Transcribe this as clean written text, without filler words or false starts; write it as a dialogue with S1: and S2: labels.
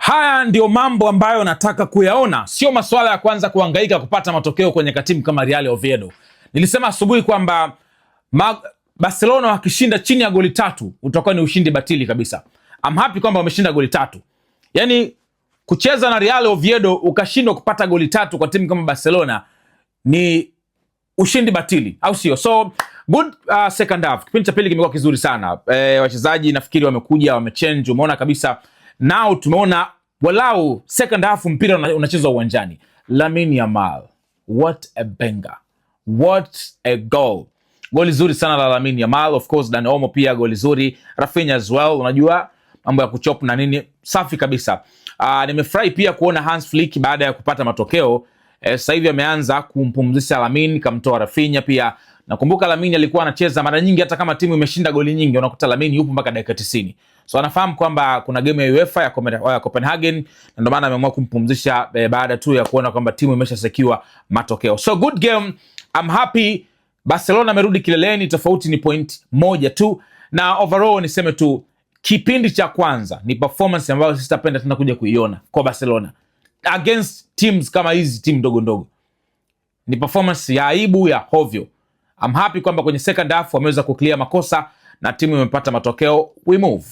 S1: Haya ndio mambo ambayo nataka kuyaona, sio masuala ya kwanza kuhangaika kupata matokeo kwenye katimu kama Real Oviedo. Nilisema asubuhi kwamba Barcelona wakishinda chini ya goli 3 utakuwa ni ushindi batili kabisa. I'm happy kwamba wameshinda goli 3. Yaani kucheza na Real Oviedo ukashindwa kupata goli 3 kwa timu kama Barcelona ni ushindi batili, au sio? So good second half. Kipindi cha pili kimekuwa kizuri sana. Wachezaji nafikiri wamekuja wamechange, umeona kabisa. Now tumeona walau second half mpira unachezwa uwanjani. Lamine Yamal, what a banger. What a goal. Goli zuri sana la Lamine Yamal, of course Dani Olmo pia goli zuri, Raphinha as well, unajua mambo ya kuchop na nini, safi kabisa. Nimefurahi pia kuona Hans Flick baada ya kupata matokeo sasa hivi ameanza kumpumzisha Lamine, kamtoa Raphinha pia. Nakumbuka Lamine alikuwa anacheza mara nyingi, hata kama timu imeshinda goli nyingi, unakuta Lamine yupo mpaka dakika 90. So anafahamu kwamba kuna game ya UEFA ya Copenhagen, na ndio maana ameamua kumpumzisha baada tu ya kuona kwamba timu imesha secure matokeo. So good game, I'm happy. Barcelona amerudi kileleni, tofauti ni point 1 tu, na overall niseme tu kipindi cha kwanza ni performance ambayo sitapenda tena kuja kuiona kwa Barcelona against teams kama hizi, timu ndogo ndogo. Ni performance ya aibu ya hovyo. I'm happy kwamba kwenye second half wameweza kuclear makosa na timu imepata matokeo. We move.